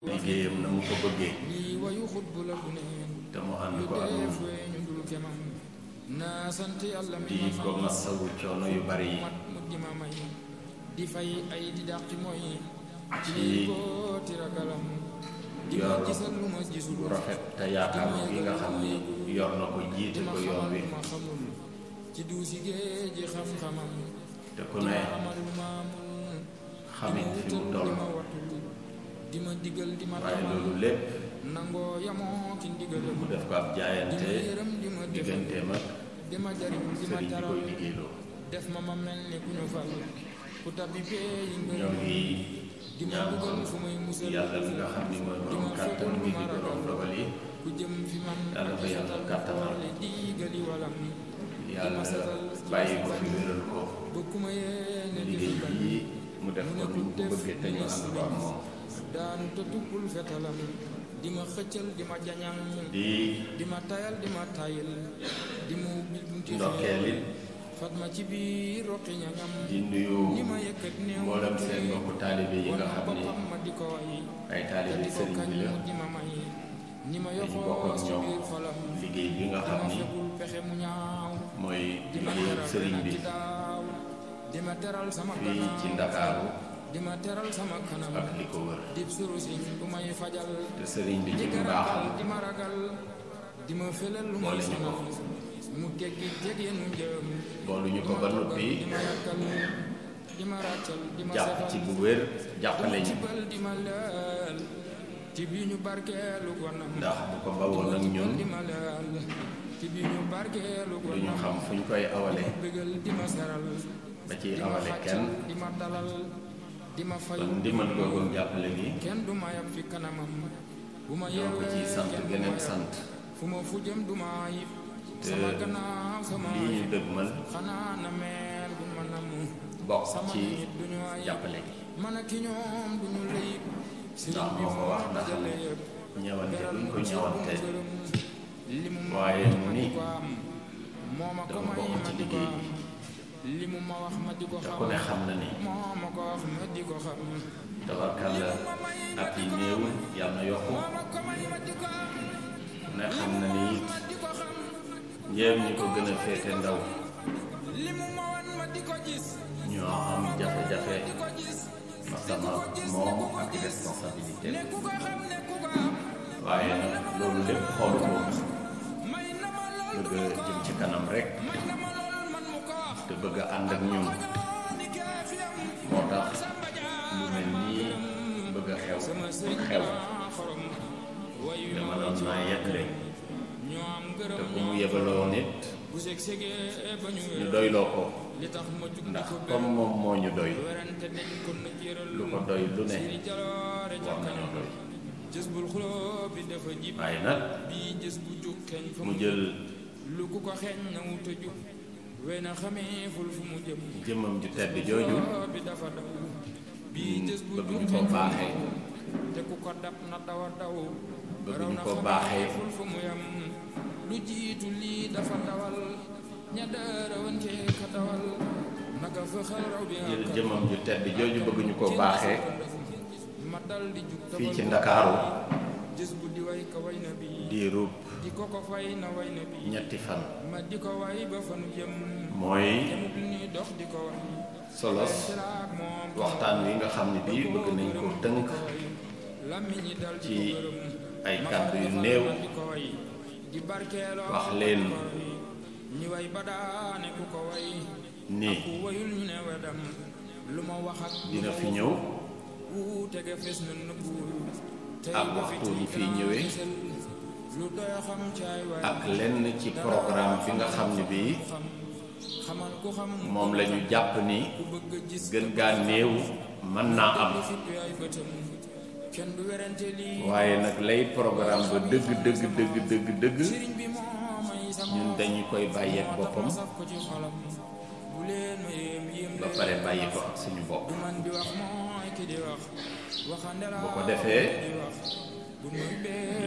liggéeyam na mu ko bëggee te mu ànd ko ak moom di ko masawu coono yu bari yi ci yor bu rafet te yaakaar gi nga xam ni yor na ko jiite ko yoon wi te ku ne xamit fi mu toll waaye loolu lépp mu def ko ab jaayante digganteem ak sëriñ bi koy liggéeyloo ñoo ngi ñaan kon yàlla mi nga xam ni mooy borom kàttan mi di borom dogal yi yàlla ba yàlla kàttanal yàlla bàyyi ko fi wéral ko liggéey bii mu def ko ni mu ko bëggee te ñu ànd ko ak moom di ndokkeel it di nuyu mboolem seen mbokku taalibe yi nga xam ni ay taalibe sëriñ bi la dañu bokk ak ñoom liggéey bi nga xam ni mooy liggéeyu sëriñ bi fii ci Ndakaaru ak li ko wër te sëriñ bi ci mbaaxam boole ñu ko ba noppi jàpp ci bu wér jàppale ñu ndax bu ko bawoon ak ñun duñu xam fu ñu koy awale ba ciy awale kenn kon ndimbal googu jàppale gi ñoo ko ci sant geneen sant te lii ñu dëgmal bokk ci jàppale gi ndax moo ko wax ndax ñëwante duñ ko ñëwante waaye mu ni dafa bokk ci liggéey bi te ku ne xam na ni tabarkàlla at yi néew yàlla na yokku ku ne xam na ni it njéem ñi ko gën a féete ndaw ñoo am jafe-jafe masama moom ak responsabilité waaye nag loolu lépp xoolu ko bëgg a jëm ci kanam rek te bëgg a ànd ak ñun moo tax lu mel nii bëgg a xew te mënoon naa yeble te ku mu yebaloo nit ñu doyloo ko ndax comme moom moo ñu doy lu ko doy lu ne war nañoo doy waaye nag mu jël jëmmam ju tedd jooju bëgg ñu ko baaxee bëgg ñu ko baaxee jël jëmmam ju tedd jooju bëgg ñu ko baaxee fii ci Ndakaaru diirub ñetti fan mooy solos waxtaan wi nga xam ne bii bëgg nañ ko tënk ci ay kàddu yu néew wax leen ni dina fi ñëw ak waxtu ñu fiy ñëwee ak lenn ci programme bi nga xam ne bii moom la ñu jàpp ni gën gaa néew mën naa am waaye nag lay programme ba dëgg ñun dañu koy bàyyeek boppam ba pare bàyyi ko ak suñu bopp bu ko defee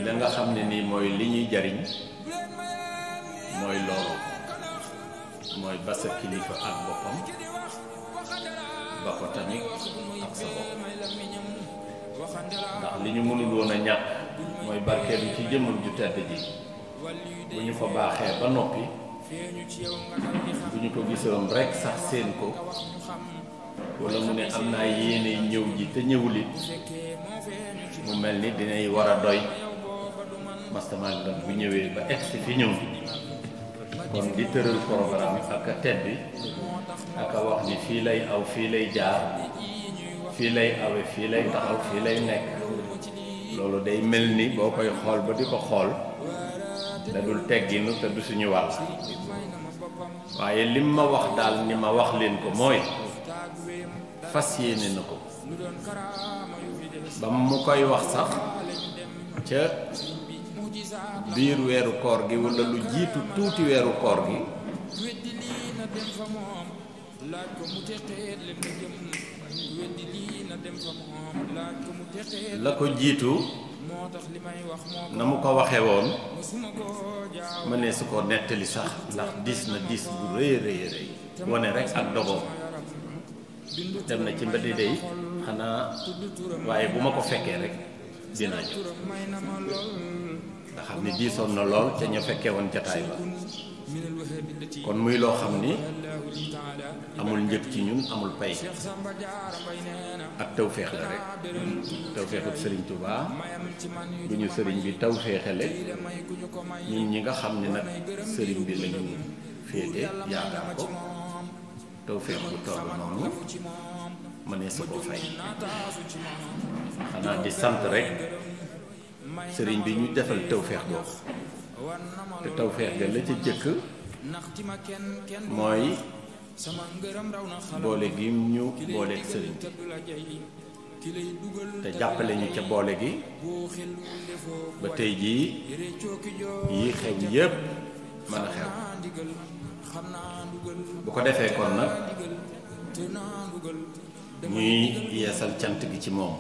la nga xam ne nii mooy li ñuy jariñ mooy loolu mooy ba sa kilifa ak boppam ba ko tamit ak sa bopp ndax li ñu mënul woon a ñàkk mooy barkeelu ci jëmmam ju tedd ji bu ñu ko baaxee ba noppi bu ñu ko gisoon rekk sax seen ko wala mu ne am naa yéene ñëw ji te ñëwul it mu mel ni dinay war a doy mastamal la bu ñëwee ba egsi fi ñëw kon di tëral programme ak a tedd ak a wax ni fii lay aw fii lay jaar fii lay awe fii lay taxaw fii lay nekk loolu day mel ni boo koy xool ba di ko xool da dul tegginu te du suñu wàll waaye lim ma wax daal ni ma wax leen ko mooy fas yéene na ko ba mu koy wax sax ca biir weeru koor gi walla lu jiitu tuuti weeru koor gi la ko jiitu na mu ko waxe woon ma ne su ko nettali sax ndax diis na diis bu rëy rëy rëy wane rek ak dogoom dem na ci mbeddi day xanaa waaye bu ma ko fekkee rek dinaa ñëw nga xam ni diisoon na lool ca ña fekkee woon jataay ba kon muy loo xam ni amul njëg ci ñun amul pay ak tawféex la rek tawféexut sëriñ Touba bu ñu sëriñ bi tawféexale ñun ñi nga xam ne nag sëriñ bi lañu féete yaakaar ko tawféex bu toll noonu mënee su ko fay xanaa di sant rek sëriñ bi ñu defal tawféex boobu te tawféex ga la ca jëkk mooy boole gi ñu booleeg sëriñ bi te jàppale ñu ca boole gi ba tey jii yi xew yépp mën a xew bu ko defee kon nag ñuy yeesal cant gi ci moom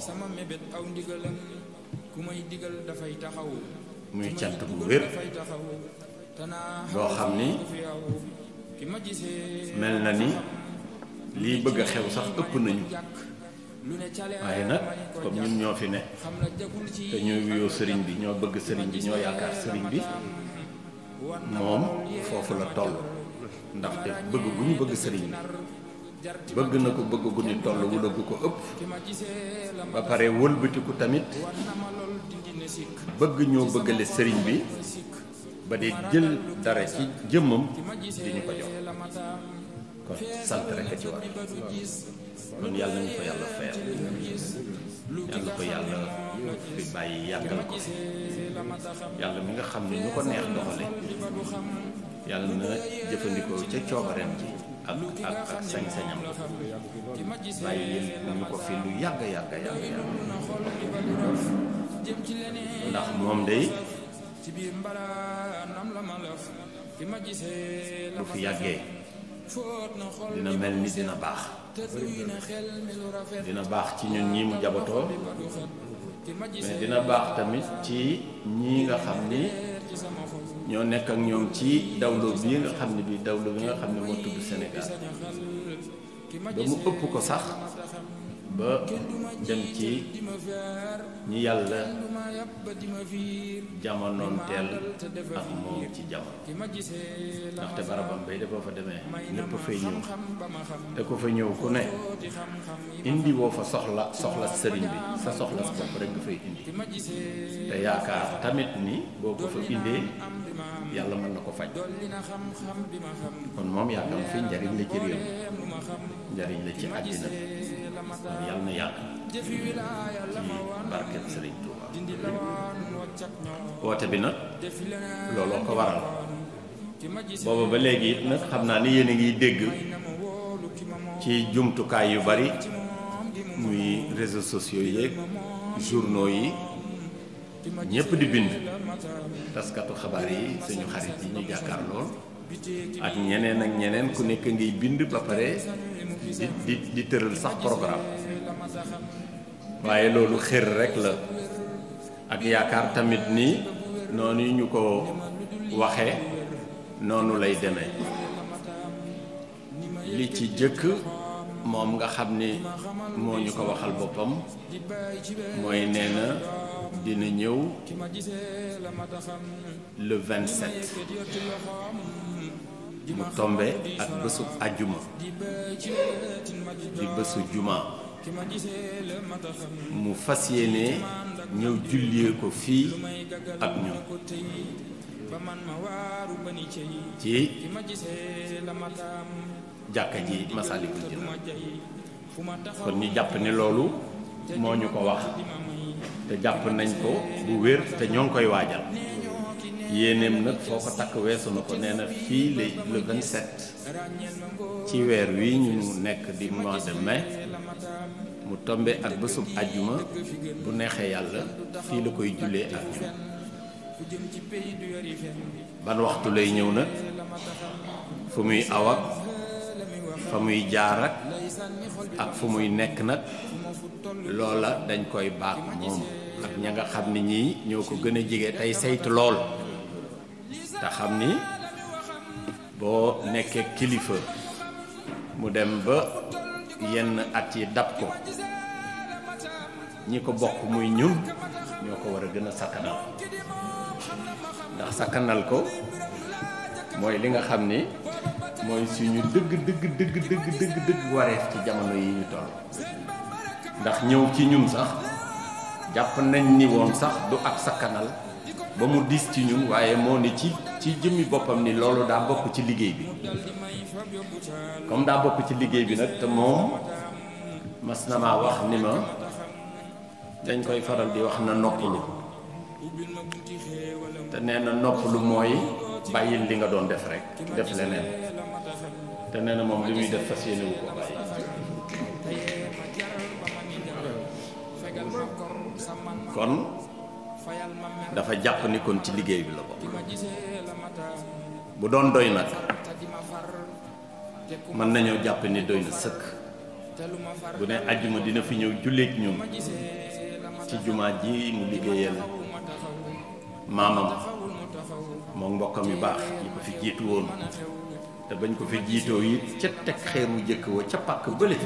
muy cant bu wér boo xam ni mel na ni lii bëgg a xew sax ëpp nañu waaye nag comme ñun ñoo fi ne te ñoo wuyoo sëriñ bi ñoo bëgg sëriñ bi ñoo yaakaar sëriñ bi moom foofu la toll ndaxte bëgg gu ñu bëgg sëriñ bi bëgg na ko bëgg gu ñu toll wala gu ko ëpp ba pare wëlbatiku tamit bëgg ñoo bëggale sëriñ bi ba di jël dara ci jëmmam di ñu ko jox kon sant rek a ci war kon yàlla nañu ko yàlla fayal yàlla ko yàlla fi bàyyi yàggal ko yàlla mi nga xam ne ñu ko neex doxale yàlla na jëfandikoo ca coobareem ji ak sañ-sañam bàyyi yéen ñu ko fi lu yàgg ndax moom day lu fi yàggee dina mel ni dina baax ci ñun ñii mu jabatoo mais dina baax tamit ci ñii nga xam ni ñoo nekk ak ñoom ci dawlo bii nga xam ne bii dawlo bi nga xam ne moo tudd Sénégal ba mu ëpp ko sax ba dem ci ñi yàlla jamonoon teel ak moom ci jamono ndaxte barabam bay de boo fa demee ñépp fay ñëw te ko fa ñëw ku ne indi woo fa soxla sëriñ bi sa soxla sa bopp rek nga fay indi te yaakaar tamit ni boo ko fa indee yàlla mën na ko faj kon moom yaakaar fi njariñ la ci réew njariñ la ci àddina kon yàlla na yàgg ci barket Sëriñ Tuuba woote bi nag looloo ko waral booba ba léegi it nag xam naa ni yéen a ngi dégg ci jumtukaay yu bari muy réseaux sociaux yeeg journaux yi ñépp di bind taskatu xabaar yi suñu xarit yi ñu jàkkaar lool ak ñeneen ku nekk ngay bind ba pare di tëral sax programme waaye loolu xër rek la ak yaakaar tamit ni noonu ñu ko waxe noonu lay demee li ci jëkk moom nga xam ni moo ñu ko waxal boppam mooy nee na dina ñëw le 27 mu tombe ak bésu àjjuma di bésu juma mu fas yéene ñëw jullee ko fii ak ñun ci jàkka ji Masaalikul Jinaan kon ñu jàpp ne loolu moo ñu ko wax te jàpp nañ ko bu wér te ñoo ngi koy waajal yéeneem nag foo ko takk weesu na ko nee na fii le 27 ci weer wi ñu nekk di mois de mai mu tombe ak bésub àjjuma bu neexee yàlla fii la koy jullee ak ñun ban waxtu lay ñëw nag fu muy aw ak fa muy jaar ak fu muy nekk nag loola dañ koy baag moom ak ña nga xam ni ñii ñoo ko gën a jege tey saytu lool te xam ni boo nekkee kilifa mu dem ba yenn at yi dab ko ñi ko bokk muy ñun ñoo ko war a gën a sakkanal ndax sakkanal ko mooy li nga xam ni mooy suñu dëgg wareef ci jamono yi ñu toll ndax ñëw ci ñun sax jàpp nañ ni woon sax du ak sakkanal ba mu diis ci ñun waaye moo ni ci jëmmi boppam ni loolu daa bokk ci liggéey bi comme daa bokk ci liggéey bi nag te moom mas na maa wax ni ma dañ koy faral di wax na noppalu te nee na noppalu mooy bàyyil li nga doon def rek def leneen te nee na moom li muy def fas yéene wu ko bàyyi kon dafa jàpp ni kon ci liggéey bi la bokk bu doon doy nag mën nañoo jàpp ni doy na sëkk bu ne àjjuma dina fi ñëw julleek ñun ci jumaa ji mu liggéeyal maamam moom mbokkam yu baax yi ko fi jiitu woon te bañ ko fi jiitoo it ca teg xeeru jëkk wa ca pàkk bële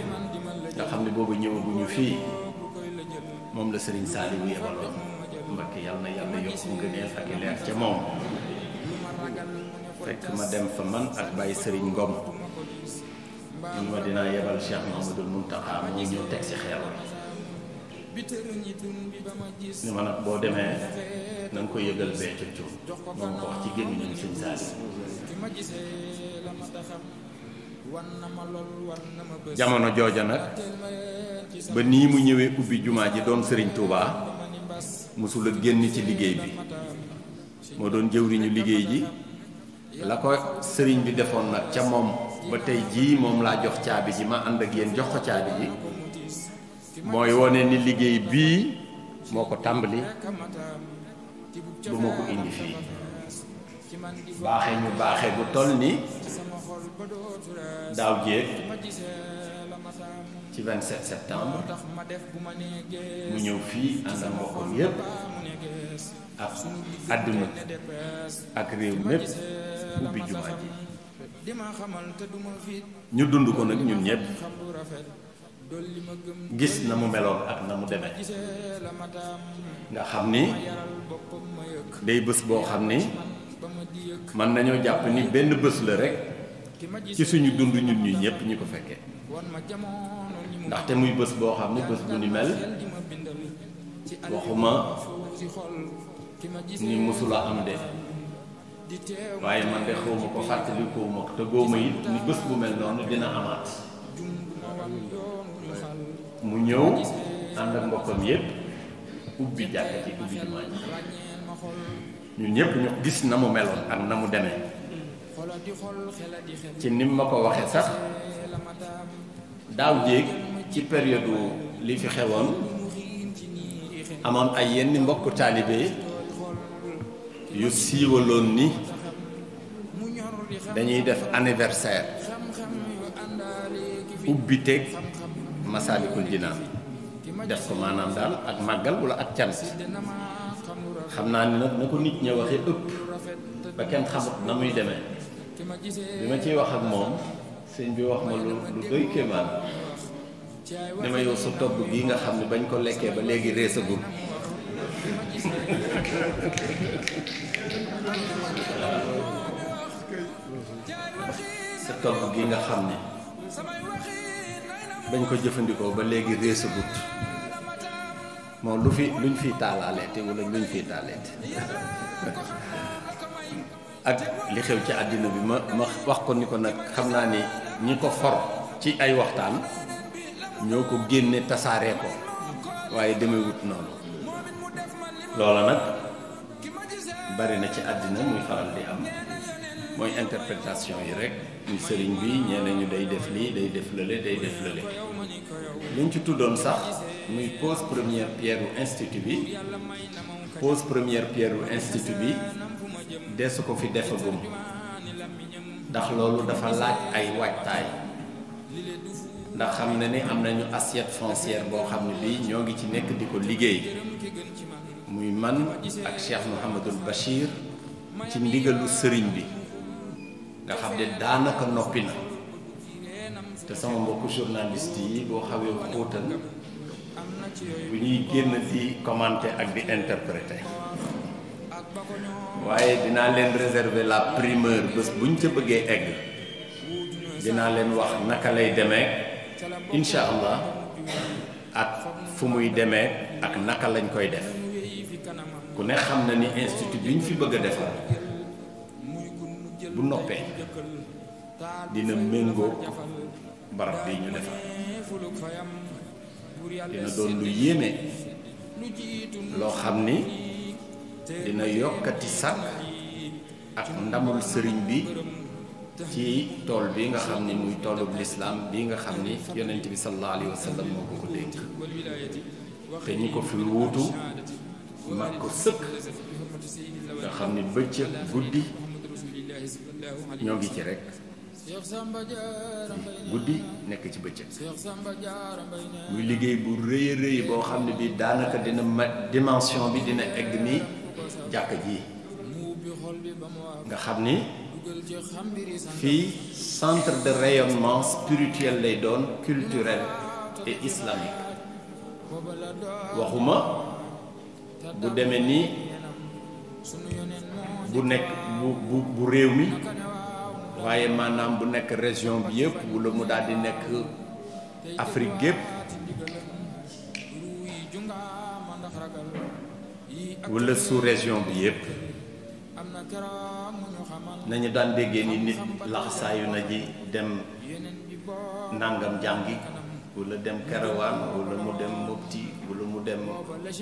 nga xam ne boobu ñëwaguñu fii moom la Serigne Saliou yebaloon Mbakke yàlla na yàlla yokk ngëneel ak leer ca moom fekk ma dem fa man ak Baye Serigne Ngom mun ma dinaa yebal Cheikh Mahamadul Muntaxa mu ñëw teg si xeer ni ma nag boo demee na nga ko yëgal bee ca cuun moom ko wax ci gémmiñu Sëñ Saliou jamono jooja nag ba nii mu ñëwee ubbi jumaa ji doon Serigne Touba mosula génn ci liggéey bi moo doon jëwriñu liggéey ji la ko sëriñ bi defoon nag ca moom ba tey jii moom laa jox caabi ji ma ànd ak yéen jox ko caabi ji mooy wone ni liggéey bii moo ko tàmbali bu ma ko indi fii baaxe ñu baaxe bu toll ni daaw jéeg ci 27 septembre mu ñëw fii ànd ak mbokkam yépp ak àdduna ak réew mépp ubbi jumaa ji ñu dund ko nag ñun ñépp gis na mu meloon ak na mu demee nga xam ni day bés boo xam ni mën nañoo jàpp ni benn bés la rekk ci suñu dund ñun ñi ñépp ñi ko fekkee ndaxte muy bés boo xam ni bés bu ni mel waxuma ni mësula am de waaye man de xawma ko fàttalikuma ko te góoma it ni bés bu mel noonu dina amaat mu ñëw ànd ak mbokkam yépp ubbi jàkka ci ubbi jumaa ji ñun ñépp ñu gis na mu meloon ak na mu demee ci nim ma ko waxe sax daaw jéeg ci période li fi xewoon amoon ay yenn mbokku taalibe yu siiwaloon ni dañuy def anniversaire ubbi teg Masaalikul Jinaan def ko maanaam daal ak màggal wala ak cant xam naa ni nag na ko nit ña waxee ëpp ba kenn xamut na muy demee bi ma ciy wax ak moom sëñ bi wax ma lu doy kéemaan ne ma yow sa togg gi nga xam ne bañ ko lekkee ba léegi reesagul sa togg gi nga xam ne bañ ko jëfandikoo ba léegi reesagut moom luñ fiy taalaaleete wala luñ fiy taaleete ak li xew ci àddina bi ma wax ko ni ko nag xam naa ni ñi ko for ci ay waxtaan ñoo ko génne tasaaree ko waaye demewut noonu loola nag bari na ci àddina muy faral di am mooy interprétation yi rek muy sëriñ bi ñeneen ñu day def lii day def lële day def lële luñ ci tuddoon sax muy pose première pierre u institut bi pose première pierre u institut bi desu ko fi defagum ndax loolu dafa laaj ay waajtaay ndax xam na ni am nañu assiette foncière boo xam ne bii ñoo ngi ci nekk di ko liggéey muy man ak Cheikh Mouhamadul Bachir ci ndigalu sëriñ bi nga xam ne daanaka noppi na te sama mbokku journaliste yi boo xawee xóotal bu ñuy génn di commenter ak di interpréter waaye dinaa leen réserver la primeur bés buñ ca bëggee egg dinaa leen wax naka lay demee incha allah ak fu muy demee ak naka lañ koy def ku ne xam na ni institut bi ñu fi bëgg a defar bu noppee dina méngoo barab bi ñu defar dina doon lu yéeme loo xam ni dina yokkati sàkk ak ndamul sëriñ bi ci tool bi nga xam ni muy toolub lislaam bi nga xam ni yonent bi sallallahu alayhi wa sallam moo ko dénk te ñi ko fi wuutu mag ko sëkk nga xam ni bëccëg guddi ñoo ngi ci rek guddi nekk ci bëccëg muy liggéey bu rëy a rëy boo xam ne bii daanaka dina dimension bi dina egg ni jàkka ji nga xam ni fii centre de rayonnement spirituel lay doon culturel et islamique waxuma bu demee ni bu nekk bu réew mi waaye maanaam bu nekk région bi yëpp wala mu daal di nekk Afrique gépp wala sous région bi yëpp nañu daan déggee ni nit laxasaayu na ji dem nangam jàngi wala dem karawaan wala mu dem Mopti wala mu dem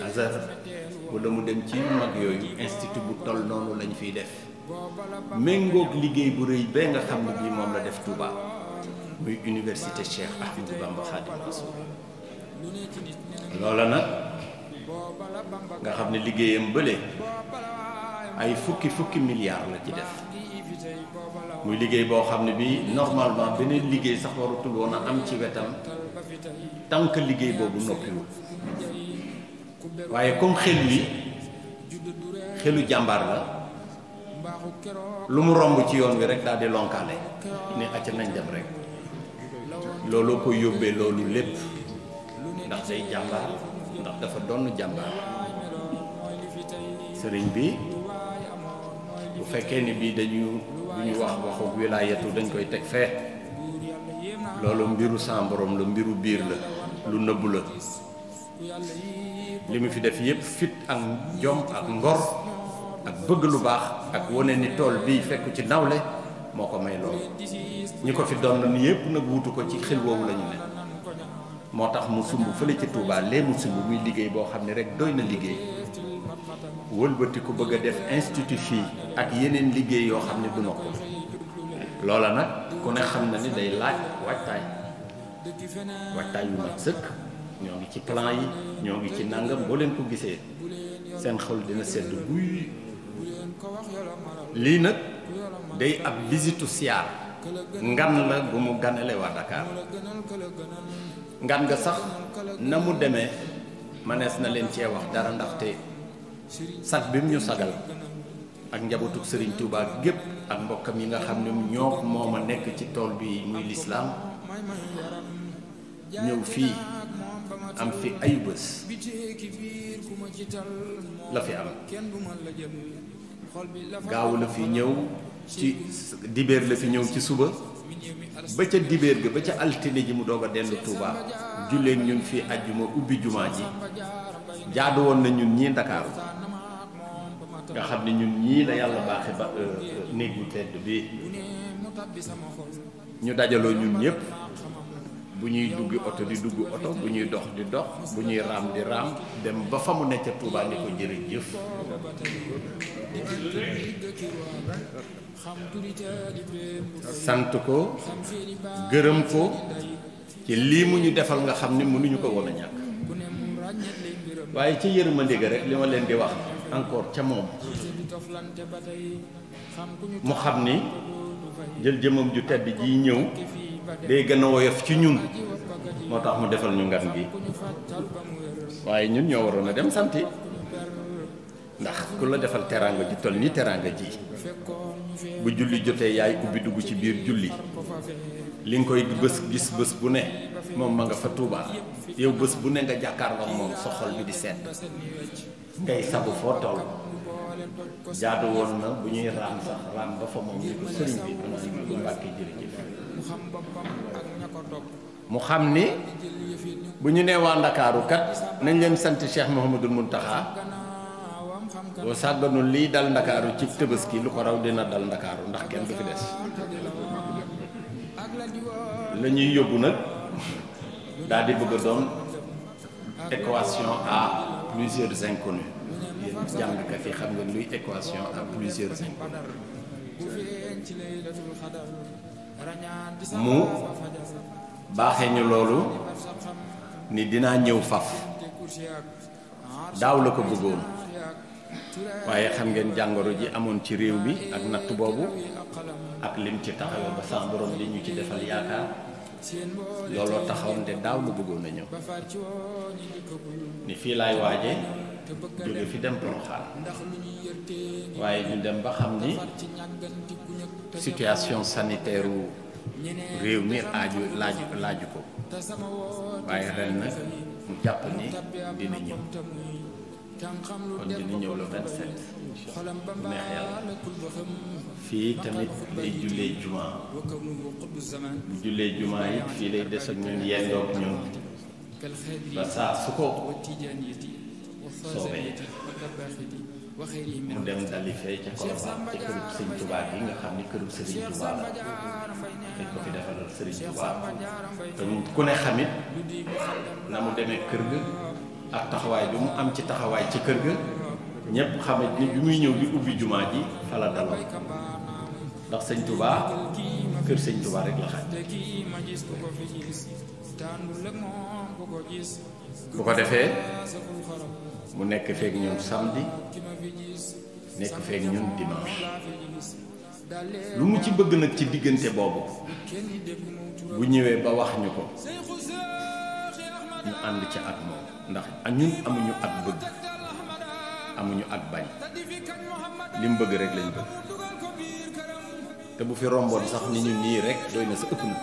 Azhar wala mu dem ci mag yooyu institut bu toll noonu lañ fiy def méngoog liggéey bu rëy bee nga xam ne bii moom la def Touba muy université Cheikh Ahmadou Bamba Khadim Rassoul loola nag nga xam ne liggéeyam bële ay fukki milliards la ci def muy liggéey boo xam ne bii normalement beneen liggéey sax warutul woon a am ci wetam tant que liggéey boobu noppiwul waaye comme xel wi xelu jàmbaar la lu mu romb ci yoon wi rek daal di lonkaale ni acca nañ dem rek looloo ko yóbbee loolu lépp ndax day jàmbaar ndax dafa doon jàmbaar sëriñ bi bu fekkee ni bii du ñu wax waxu wilaayatu dañ koy teg fee loolu mbiru sa borom la mbiru biir la lu nëbbu la li mu fi def yépp fit ak jom ak ngor ak bëgg lu baax ak wane ni tool bii fekku ci nawle moo ko may loolu ñi ko fi doon ni yépp nag wutu ko ci xel woowu la ñu ne moo tax mu sumb fële ci Touba lee mu sumb muy liggéey boo xam ne rek doy na liggéey wëlbati ko bëgg a def institut fii ak yeneen liggéey yoo xam ne du noppal loola nag ku ne xam na ni day laaj waajtaay yu mat sëkk ñoo ngi ci plan yi ñoo ngi ci nangam boo leen ko gisee seen xol dina sedd guy lii nag day ab visitu siyaar ngan la bu mu ganale waa Dakar ngan nga sax na mu demee manees na leen cee wax dara ndaxte sag bi mu ñu sagal ak njabootu Serigne Touba gépp ak mbokkam yi nga xam ne ñoo moom a nekk ci tool bi muy lislaam ñëw fii am fi ay bés la fi am. gaaw la fi ñëw ci dibéer la fi ñëw ci suba ba ca dibéer ga ba ca altine ji mu doog a dellu Touba julleek ñun fii àjjuma ubbi jumaa ji jaadu woon na ñun ñii Ndakaaru nga xam ne ñun ñii la yàlla baaxe ba néeg bu tedd bi ñu dajaloo ñun ñëpp bu ñuy duggi oto di dugg oto bu ñuy dox di dox bu ñuy raam di raam dem ba fa mu nekk ca Touba ni ko jërëjëf sant ko gërëm ko ci lii mu ñu defal nga xam ni mënuñu ko woon a ñàkk waaye ci yërmande ga rek li ma leen di wax encore ca moom mu xam ni jël jëmam ju tedd ji ñëw day gën a woyof ci ñun moo tax mu defal ñu ngan gi waaye ñun ñoo waroon a dem santi ndax ku la defal teraanga ju toll ni teraanga ji bu julli jotee yaay ubbi dugg ci biir julli li nga koy gis bés bu ne moom ma nga fa Touba yow bés bu ne nga jàkkaarloo moom sa xol bi di sedd ngay sabu foo toll jaadu woon na bu ñuy raam sax raam ba fa moom ni ko sëriñ bi ana ñu Mbàkke jërëjëf mu xam ni bu ñu nee waa Ndakaaru kat nañ leen sant Cheikh Mouhamadul Mountakha boo sàgganul lii dal Ndakaaru ci Tabaski lu ko raw dina dal Ndakaaru ndax kenn du fi des la ñuy yóbbu nag daal di bëgg a doon équation à plusieurs inconnus yéen jàngkat yi xam nga luy équation à plusieurs inconnus mu baaxee ñu loolu ni dinaa ñëw faf daaw la ko bëggoon waaye xam ngeen jàngoro ji amoon ci réew mi ak natt boobu ak lim ci taxawee ba sax borom li ñu ci defal yaakaar looloo taxawoon de daaw la bëggoon a ñëw ni fii laay waaje jóge fi dem Porokhane waaye ñu dem ba xam ni situation sanitaire u réew mi laaju ko waaye ren nag mu jàpp ni dina ñëw kon dina ñëw le 27 bu neex yàlla fii tamit lay jullee juma bu jullee juma yi fii lay des ak ñun yendoog ñun ba saa su ko soobee mu dem dali fee ca Colobane ca kërub Sëriñ Tuubaa yi nga xam ni kërub Sëriñ Tuubaa la dañ ko fi defalal Sëriñ Tuubaa te ku ne xamit na mu demee kër ga ak taxawaay bi mu am ci taxawaay ci kër ga ñépp xamit ni bi muy ñëw di ubbi jumaa ji fa la daloon ndax Sëriñ Tuubaa kër Sëriñ Tuubaa rek la xaj bu ko defee mu nekk feek ñun samedi nekk feek ñun dimanche lu mu ci bëgg nag ci diggante boobu bu ñëwee ba wax ñu ko ñu ànd ci ak moom ndax ñun amuñu ak bëgg amuñu ak bañ li mu bëgg rek lañ bëgg te bu fi romboon sax ni ñu nii rek doy na sa ëpp na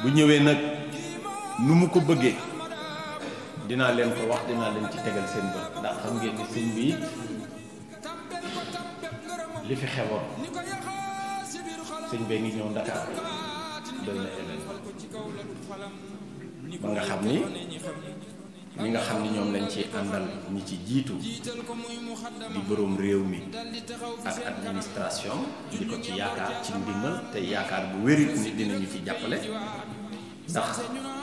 bu ñëwee nag nu mu ko bëggee dinaa leen ko wax dinaa leen ci tegal seen bët ndax xam ngeen ni sëñ bi li fi xewoon sëñ bee ngi ñëw Ndakaar doy na événement ba nga xam ni ñi nga xam ni ñoom lañ ci àndal ñi ci jiitu di boroom réew mi ak administration di ko ci yaakaar ci ndimbal te yaakaar bu wérit ni dinañu ci jàppale ndax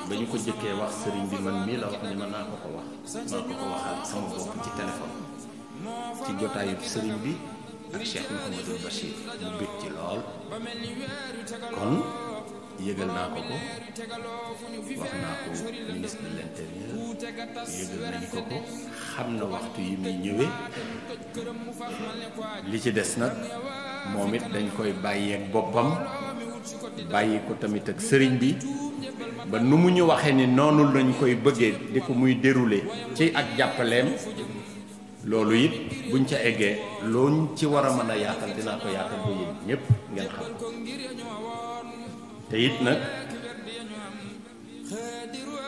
ba ñu ko jëkkee wax sëriñ bi man mii la wax ni man naa ko wax waxal sama bopp ci téléphone ci jotaayu sëriñ bi ak Cheikh Mouhamadou Bachir mu bég ci lool kon yëgal naa ko wax naa ko ministre de l'intérieur yëgal nañu ko xam na waxtu yi muy ñëwee li ci des nag moom it dañ koy bàyyi ak boppam bàyyi ko tamit ak sëriñ bi ba nu mu ñu waxee ni noonu lañ koy bëggee di ko muy dérouler ci ak jàppaleem loolu it buñ ca eggee looñ ci war a mën a yaatal dinaa ko yaatal ba yéen ñépp ngeen xam te it nag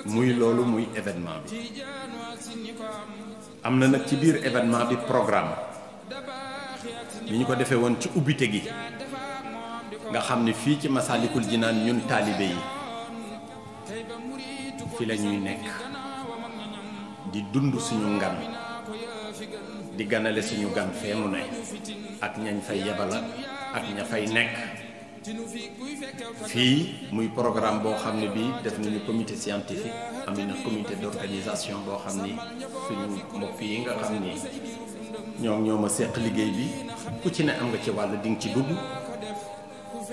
muy loolu muy événement bi. am na nag ci biir événement bi programme ni ñu ko defee woon ci ubbite gi nga xam ne fii ci Masaalikul Jinaan ñun taalibe yi fi la ñuy nekk di dund suñu ngan di ganale suñu gan fee mu ne ak ñañ fay yebala ak ña fay nekk fii muy programme boo xam ne bii def nañu comité scientifique am na comité d'organisation boo xam ni suñu mbokk yi nga xam ni ñoo ma seq liggéey bi ku ci ne am nga ci wàll di nga ci dugg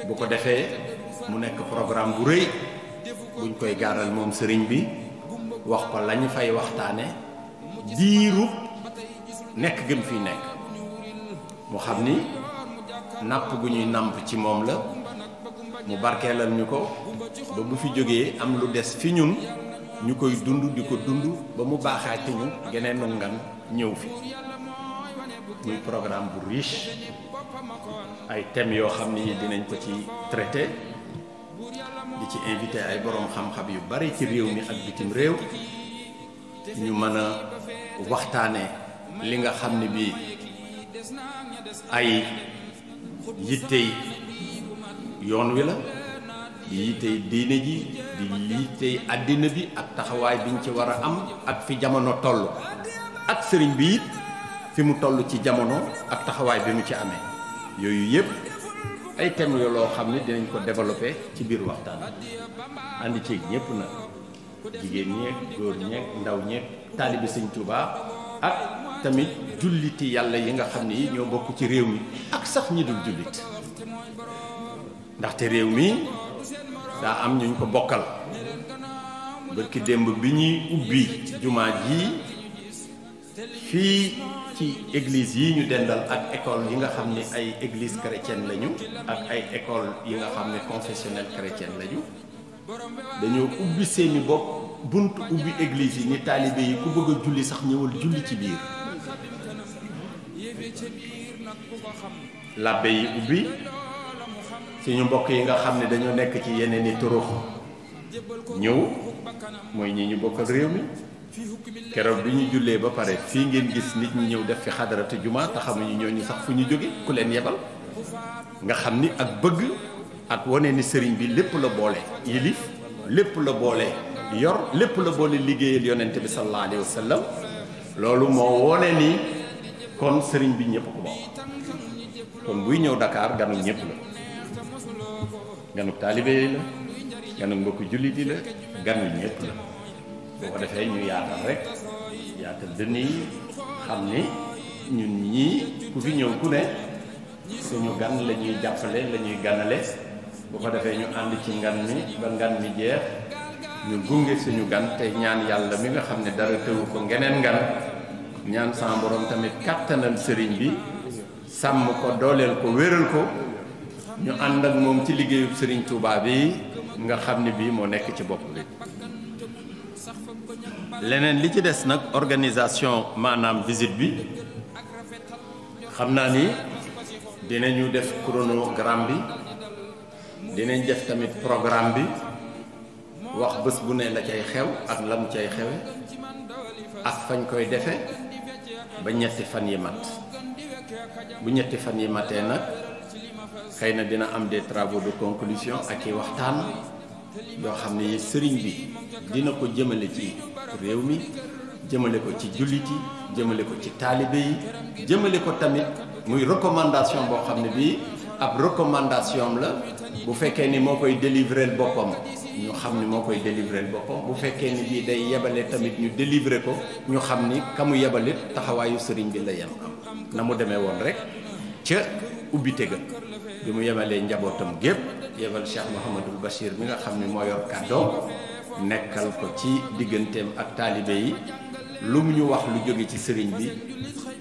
bu ko defee mu nekk programme bu rëy buñ koy gaaral moom sëriñ bi wax ko lañu fay waxtaane diiru nekk gëm fii nekk mu xam ni nàpp gu ñuy nàmp ci moom la mu barkeelal ñu ko ba bu fi jógee am lu des fi ñun ñu koy dund di ko dund ba mu baaxaat ci ñu geneenu ngan ñëw fi muy programme bu riche ay thèmes yoo xam ni dinañ ko ci traité di ci invité ay boroom xam-xam yu bari ci réew mi ak bitim réew ñu mën a waxtaane li nga xam ne bii ay yittey yoon wi la di yittey diine ji di yittey àddina bi ak taxawaay biñ ci war a am ak fi jamono toll ak sëriñ bi it fi mu toll ci jamono ak taxawaay bi mu ci amee yooyu yëpp ay thèmes yoo loo xam ne dinañ ko développé ci biir waxtaan ànd ceeg ñëpp na jigéen ñeeg góor ñeeg ndaw ñeeg taalibi Sëñ Tuubaa ak tamit julliti yàlla yi nga xam ni ñoo bokk ci réew mi ak sax ñi dul jullit ndaxte réew mi daa am ñu ko bokkal barki démb bi ñuy ubbi jumaa ji fii ci église yi ñu dendal ak école yi nga xam ni ay église chrétienne lañu ak ay école yi nga xam ne confessionnelle chrétienne lañu dañoo ubbi seeni bopp bunt ubbi église yi ni taalibe yi ku bëgg a julli sax ñëwal julli ci biir labbe yi ubbi suñu mbokk yi nga xam ne dañoo nekk ci yeneen i turux ñëw mooy ñi ñu bokkal réew mi keroog bi ñu jullee ba pare fii ngeen gis nit ñi ñëw def fi xadaratu juma te xamuñu ñooñu sax fu ñu jóge ku leen yebal nga xam ni ak bëgg ak wane ni sëriñ bi lépp la boole yilif lépp la boole yor lépp la boole liggéeyal yonente bi sallallahu alayhi wa sallam loolu moo wone ni kon sëriñ bi ñëpp ko bokk kon buy ñëw Dakar ganu ñëpp la ganu taalibe yi la ganu mbokku jullit yi la ganu ñëpp la boo ko defee ñu yaatal rek yaatal dënn yi xam ni ñun ñii ku fi ñëw ku ne suñu gan la ñuy jàppale la ñuy ganale bu ko defee ñu ànd ci ngan mi ba ngan mi jeex ñu gunge suñu gan te ñaan yàlla mi nga xam ne dara tëwu ko ngeneen ngan ñaan sama borom tamit kàttanal sëriñ bi sàmm ko dooleel ko wéral ko ñu ànd ak moom ci liggéeyub sëriñ Touba bi nga xam ne bii moo nekk ci bopp bi leneen li ci des nag organisation maanaam visite bi xam naa ni dinañu def chronogramme bi dinañ def tamit programme bi wax bés bu ne la cay xew ak la mu cay xewe ak fañ koy defe ba ñetti fan yi mat bu ñetti fan yi matee nag xëy na dina am des travaux de conclusion ak i waxtaan yoo xam ne sëriñ bi dina ko jëmale ci réew mi jëmale ko ci jullit yi jëmale ko ci taalibe yi jëmale ko tamit muy recommandation boo xam ne bii ab recommandation la bu fekkee ni moo koy délivrer boppam ñu xam ni moo koy délivrer boppam bu fekkee ni bii day yebale tamit ñu délivrer ko ñu xam ni ka mu yebalit taxawaayu sëriñ bi la yem na mu demee woon rek ca ubbite ga bi mu yebalee njabootam gépp yebal Cheikh Mouhamadul Bachir mi nga xam ni moo yor kàddoom nekkal ko ci digganteem ak taalibe yi lu mu ñu wax lu jóge ci sëriñ bi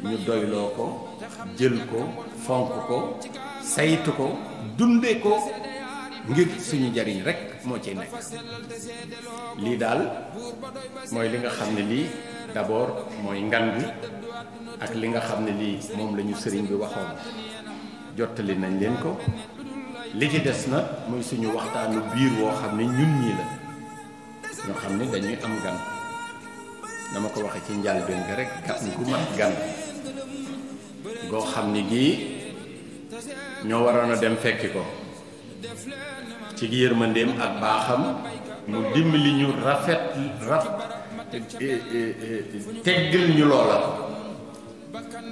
ñu doyloo ko jël ko fonk ko saytu ko dunde ko ngir suñu njariñ rek moo ciy nekk lii daal mooy li nga xam ne lii d'abord mooy ngan bi ak li nga xam ne lii moom la ñu sëriñ bi waxoon jottali nañ leen ko li ci des nag muy suñu waxtaanu biir woo xam ne ñun ñii la ñoo xam ne dañuy am gan dama ko waxe ci njàlbéen ga rek gan gu mat gan goo xam ni gii ñoo waroon a dem fekki ko ci yërmandeem ak baaxam mu dimbali ñu teggal ñu loola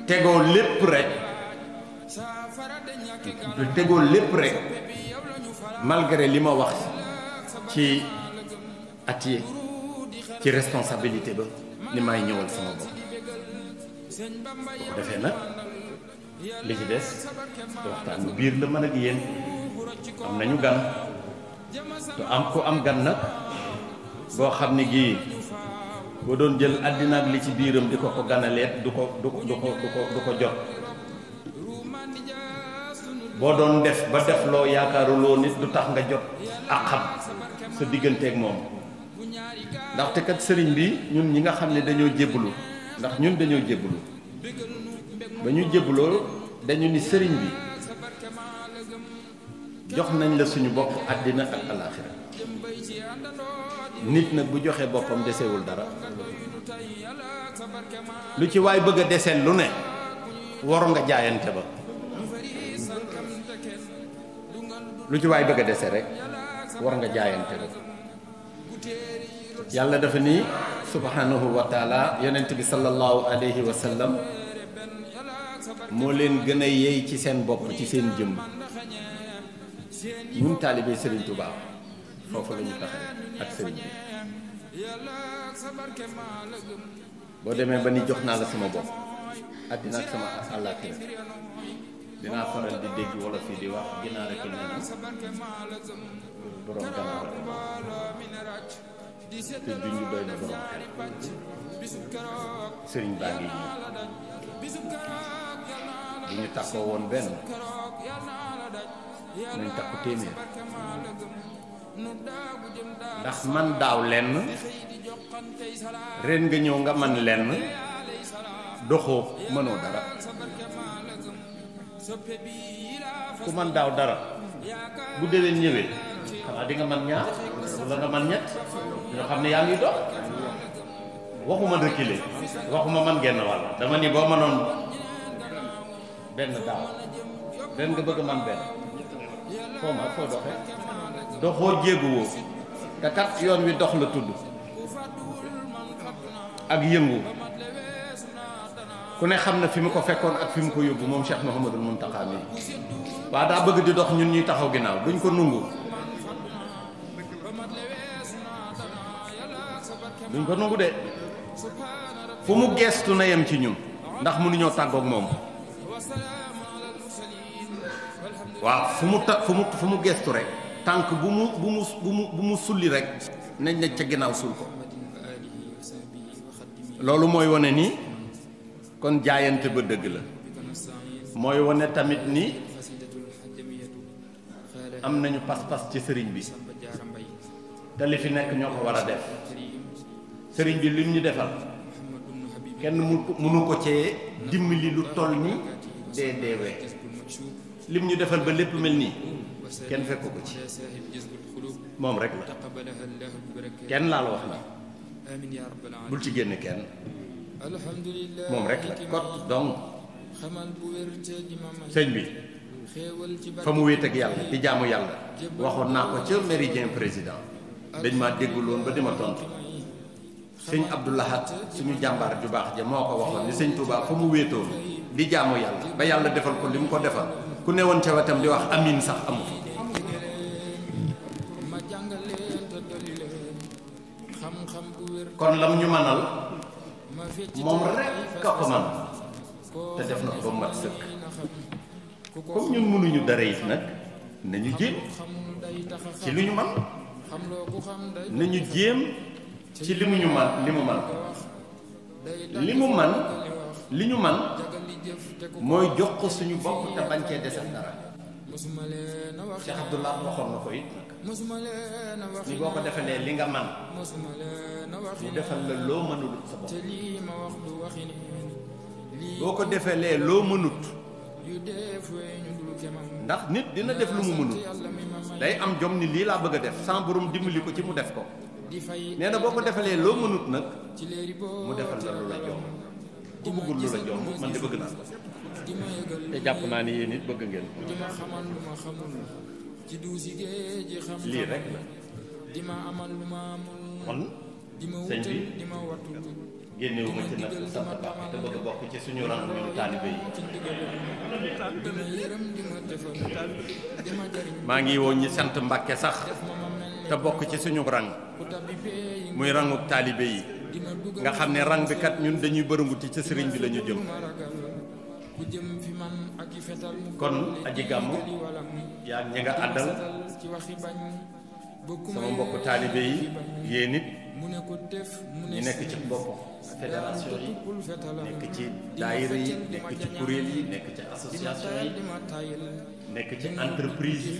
tegoo lépp rek malgré li ma wax ci at yi ci responsabilité ba ni may ñëwal sama bopp bu ko defee nag li ci des waxtaan bu biir la mën ak yéen am nañu gan te am ko am gan nag boo xam ne gii boo doon jël àddina ak li ci biiram di ko ganaleet du ko jot boo doon def ba def loo yaakaaruloo nit du tax nga jot ak xam sa digganteeg moom ndaxte kat sëriñ bi ñun ñi nga xam ne dañoo jébbalu ndax ñun dañoo jébbalu ba ñu jébbaloo dañu ni sëriñ bi jox nañ la suñu bopp àddina ak alaaxira nit nag bu joxee boppam desewul dara lu ci waay bëgg a deseel lu ne war nga jaayante ba lu ci waay bëgg a dese rek war nga jaayante ba yàlla dafa ni subhanahu wa taala yonent bi sallallahu alayhi wa sallam moo leen gën a yey ci seen bopp ci seen jëmm ñun taalibe Serigne Touba foofu la ñu taxaw ak Serigne bi boo demee ba ni jox naa la sama bopp àddina ak sama àllaaxira dinaa faral di dégg wala fii di wax ginaar ak nen borom ganaar te junj doy na borom xel sëriñ baa ngi nii bu ñu takkoo woon benn nañ takku téeméer ndax man daaw lenn ren nga ñëw nga man lenn doxoo mënoo dara ku man daaw dara bu déwén ñëwee xanaa di nga man ñaar wala nga man ñett ñoo xam ne yaa ngi dox waxuma reculer waxuma man genn wàll dama ni boo mënoon benn daaw ren nga bëgg man benn foo ma foo doxee doxoo jéeguwoo te kat yoon wi dox la tudd ak yëngu ku ne xam na fi mu ko fekkoon ak fi mu ko yóbbu moom Cheikh Mouhamadul Mountakha mi waa daa bëgg di dox ñun ñuy taxaw ginnaaw duñ ko nungu de fu mu geestu na yem ci ñun ndax mënuñoo tàggoog moom waaw fu mu geestu rek tànk bu mu sulli rek nañ ne ca ginnaaw sul ko loolu mooy wane ni kon jaayante ba dëgg la mooy wane tamit ni am nañu pas-pas ci sëriñ bi te li fi nekk ñoo ko war a def sëriñ bi lim ñu defal kenn mënu ko cee dimbali lu toll ni deewee lim ñu defal ba lépp mel nii kenn fekk ko ci moom rek la kenn laa la wax na bul ci génne kenn moom rek la kot donc sëñ bi fa mu wéet ak yàlla di jaamu yàlla waxoon naa ko ca méridien président dañ maa dégguloon ba di ma tontu sëñ Abdou Lahad suñu jàmbaar ju baax ja moo ko waxoon ni sëñ Touba fa mu wéetoon di jaamu yàlla ba yàlla defal ko li mu ko defal ku newoon ca wetam di wax amin sax amu fa kon lam ñu manal moom rek a ko man te def na ko ba mat sëkk comme ñun mënuñu dara it nag nañu jéem ci li ñu man nañu jéem ci li mu man li ñu man mooy jox ko suñu bopp te bañ cee desal dara Cheikh Abdullah waxoon na ko it ni boo ko defalee li nga man mu defal la loo mënul sa bopp boo ko defalee loo mënut ndax nit dina def lu mu mënut day am jom ni lii laa bëgg a def sans borom dimbali ko ci mu def ko nee na boo ko defalee loo mënut nag mu defal la lu la jomb ku bëggul lu la jomb man de bëgg naa ko te jàpp naa ni yéen it bëgg ngeen lii rek la kon sëñ bi génnewu ma ci nag sant baax te bëgg a bokk ci suñu rang ñun taalibe yi maa ngi woo ñi sant Mbàkke sax te bokk ci suñu rang muy ranguk taalibe yi nga xam ne rang bi kat ñun dañuy bërënguti ci sëriñ bi la ñu jëm kon aji gàmmu yaa ñi nga àddal sama mbokk taalibe yi yéen it ñi nekk ci bopp fédération yi nekk ci daayira yi nekk ci kuréel yi nekk ci association yi nekk ci entreprise yi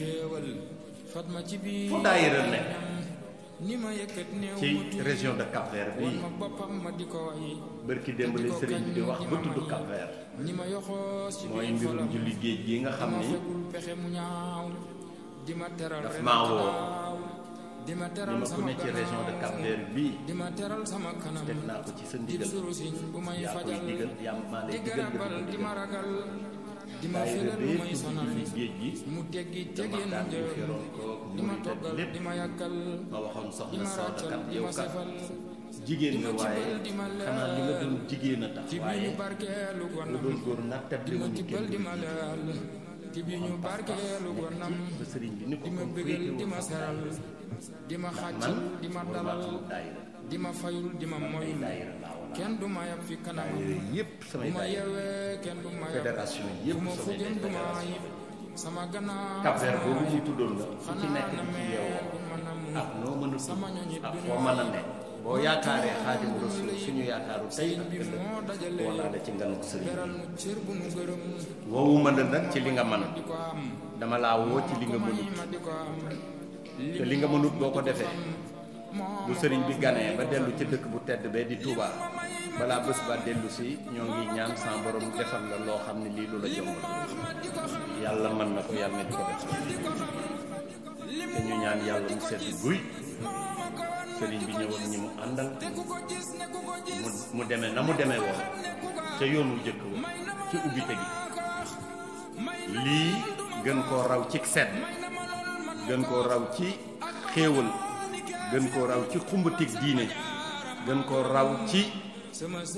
fu daayira nekk ci région de Cap-Vert bii bërki démb li sëriñ bi di wax ba tudd Cap-Vert mooy mbirum julli géej gi nga xam ni daf maa woo ni ma ku ne ci région de Cap-Vert bii teg naa ko ci sa ndigal yaa koy digal yaa maa lay digal daayira bi tudd julli géej gi te waxtaan bi feroon ko murit ak lépp ma waxoon soxna Sawda kat yow kat jigéen nga waaye xanaa li nga doon jigéen a tax waaye nga doon góor nattable wu ñu kenn du jiitu parce que nekk ci ba sëriñ bi ni ko kon féete woon man mooy maatamu daayira di ma fayul di ma moyul kenn du ma yab fi kanam yëpp samay daayira kenn du ma yab fédération yëpp ma fu samay jëm du ma fédération yib sama gannaaw Cap-Vert boobu ñu tuddoon la fu ci nekk di ci yeewoo ak noo mën a tudd ak foo mën a ne boo yaakaaree Xaadimu Rasuul suñu yaakaaru tey ak ëllëg woo naa la ci nganuk sëriñ bi woowu mën a nag ci li nga mën dama laa woo ci li nga mënut te li nga mënut boo ko defee bu sëriñ bi ganee ba dellu ci dëkk bu tedd bee di Touba balaa bés ba dellu si ñoo ngi ñaan sa borom defal la loo xam ne lii lu la jomb yàlla mën na ko yàlla nañ ko def te ñu ñaan yàlla mu sedd guy sëriñ bi ñëwal ñi mu àndal mu demee na mu demee woon ca yoonu jëkk wa ci ubbite gi lii gën koo raw ci sedd gën koo raw ci xéewal gën koo raw ci xumbatig diine gën koo raw ci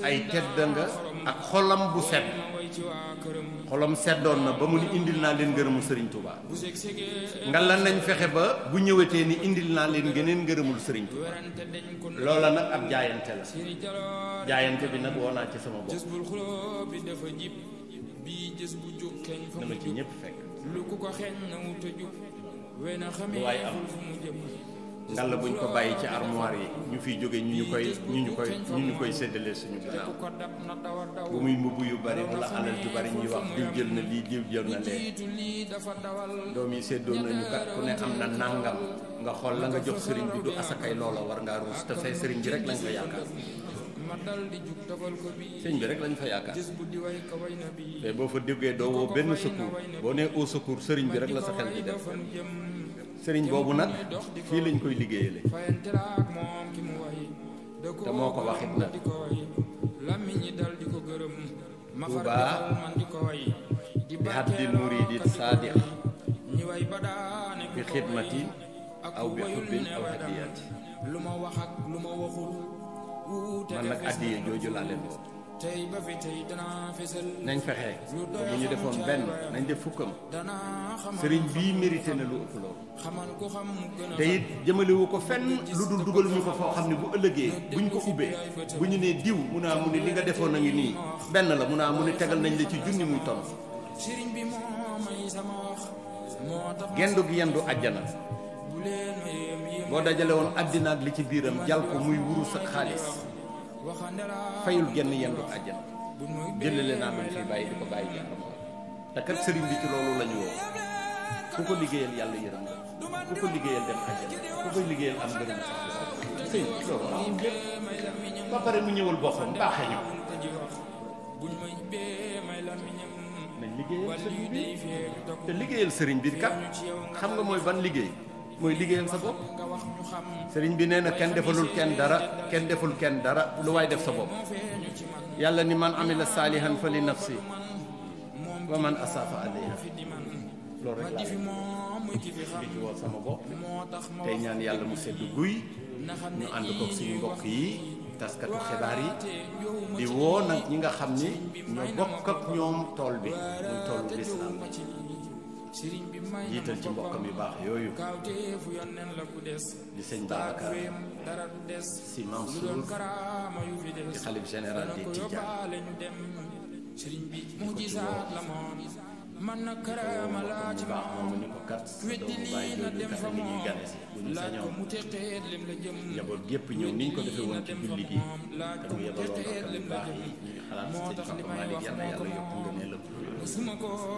ay teddanga ak xolam bu sedd xolam seddoon na ba mu ni indil naa leen ngërëmu sëriñ Touba nga lan nañ fexe ba bu ñëwetee ni indil naa leen geneen ngërëmul sëriñ Touba loola nag ab jaayante la jaayante bi nag woo naa ci sama bopp dama ci ñëpp fekk lu waay am ngalla buñ ko bàyyi ci armoire yi ñu fiy jóge ñu ñu koy séddalee suñu ginnaaw bu muy mbubb yu bari wala alal ju bari ñuy wax diw jël na lii diw jël na lee doom yi séddoon nañu kat ku ne am na nàngam nga xool la nga jox sëriñ bi du asakay loola war ngaa ruus te fay sëriñ bi rek lañ fa yaakaar sëriñ bi rek lañ fa yaakaar te boo fa déggee doo woo benn secours boo nee au secours sëriñ bi rek la sa xel di def sëriñ boobu nag fii lañ koy liggéeyale te moo ko waxit nag Touba bi habdi muridi saadiq bi xidmati aw bi xubbin aw hadiyati man nag addiye jooju laa leen woo nañ fexe ba bu ñu defoon benn nañ def fukkam sëriñ bii mérité na lu ëpp loolu te it jëmalewu ko fenn lu dul dugaluñu ko foo xam ne bu ëllëgee buñ ko ubbee bu ñu nee diw mu naa mu ne li nga defoon a ngi nii benn la mu naa mu ne tegal nañ la ci junni muy ton gendu gi yendu àjjana boo dajale woon àddina ak li ci biiram jal ko muy wurus ak xaalis fayul genn yendu àjjana jëlale naa doon fii bàyyi di ko bàyyi jàmm te kat sëriñ bi ci loolu la ñu woo ku ko liggéeyal yàlla yërëm la ku ko liggéeyal dem àjjana ku koy liggéeyal am ngërëm sax sëñ loolu am lépp ba pare mu ñëwal boppam baaxee ñu nañ liggéeyal sëriñ bi te liggéeyal sëriñ bi kat xam nga mooy ban liggéey mooy liggéeyal sa bopp. sëriñ bi nee na kenn defalul kenn dara, kenn deful kenn dara, lu waay def sa bopp. yàlla ni man amila saalihan fa li nafsi wa man asafa alayha. loolu rek laa di ci woo sama bopp tey ñaan yàlla mu sedd guy ñu ànd ko suñu mbokk yi taskatu xibaar yi di woo nag ñi nga xam ni ñoo bokk ak ñoom tool bi muy toolu lislaam jiital ci mbokkam yu baax yooyu di sëñ Babacar Sy Mansour di xalif général di Tidiane di ko ci woo man na karama laa ci baax moomu ni ko kat doomu bàyyi jooju kat mi ñuy gane si bu ñu sañoon njaboot gépp ñëw ni ñu ko defee woon ci julli gi te mu yebaloon rakkam yu baax yi ñu ngi xalaat sëñ Papa Malick yàlla yàlla yokk nga ne lëpp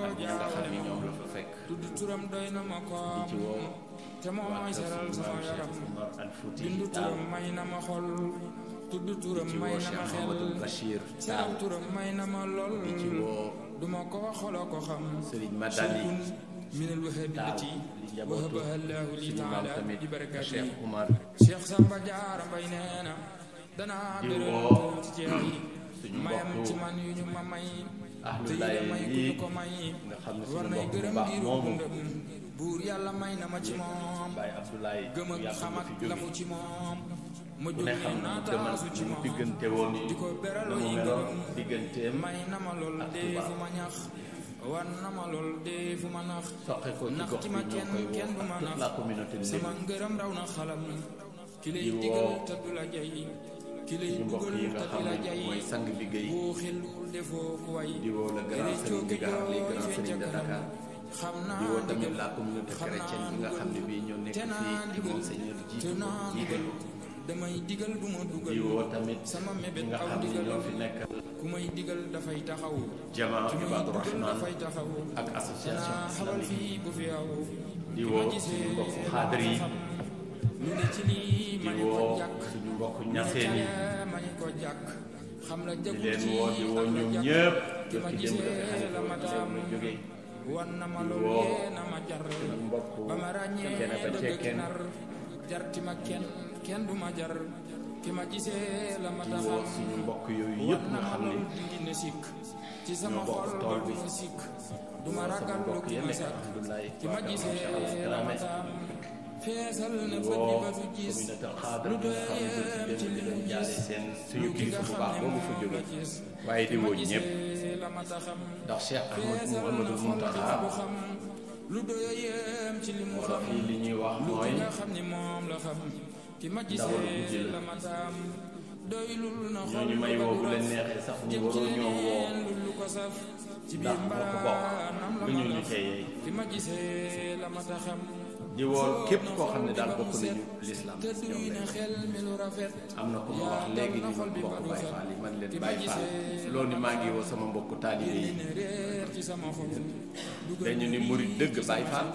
ak ñi nga xam ni ñoom la fa fekk di ci woo waa kër suñu maam Cheikh Oumar Al Fouti Tall di ci woo Cheikh Mouhamadoul Bachir Tall di ci woo Serigne Madani Tall di njabootu suñu maam tamit Cheikh Oumar di woo suñu mbokku ahlulaay yi nga xam ne suñu mbokk bu baax moomu Baye Abdoulaye yàgg na fi jóge ku ne xam na mu demal mu diggante woon na mu meloon digganteem ak Touba soqe ko ci gox bi ñoo koy woo ak toute la communauté di woo suñu mbokk yi nga xam ne mooy sang liggéey di woo le grand serigne de Gare les grands serigne de Dakar di woo tamit la communauté chrétienne bi nga xam ne bii ñoo nekk fii di monseigneur jiite di woo tamit ñi nga xam ne ñoo fi nekk Jamaa Ibaadu Rahmaan ak association islamique di woo suñu mbokku xaadir yi di woo suñu mbokku ñaseen yi di leen woo di woo ñoom ñëpp jot ci démb dafa xalifa réew mi jógee di woo suñu mbokku cekkeen ba cekkeen di woo suñu mbokk yooyu yëpp nga xam ne ñoo bokk tool bi di woo sama mbokk yi nekk alhamdulilah waa Kër Cheikh Dramé di woo communauté xaadar bi nga xam ne ci démb di leen jaale seen suñu kilifa bu baax boobu fa jóge waaye di woo ñëpp ndax Cheikh Ahmadou Mouhamadou Mountakha wala fii li ñuy wax mooy ndawalu guddi la ñooñu may woo bu leen neexee sax ñu waroo ñoo woo ndax moo ko bokk lu ñu ñu teeyee di woo képp koo xam ne daal bokk nañu lislaam ñoom leen am na ku ma wax léegi ni ma mbokk Baye Fall yi man leen Baye Fall loolu ni maa ngi woo sama mbokku taalibe yi dañu ni murid dëgg Baye Fall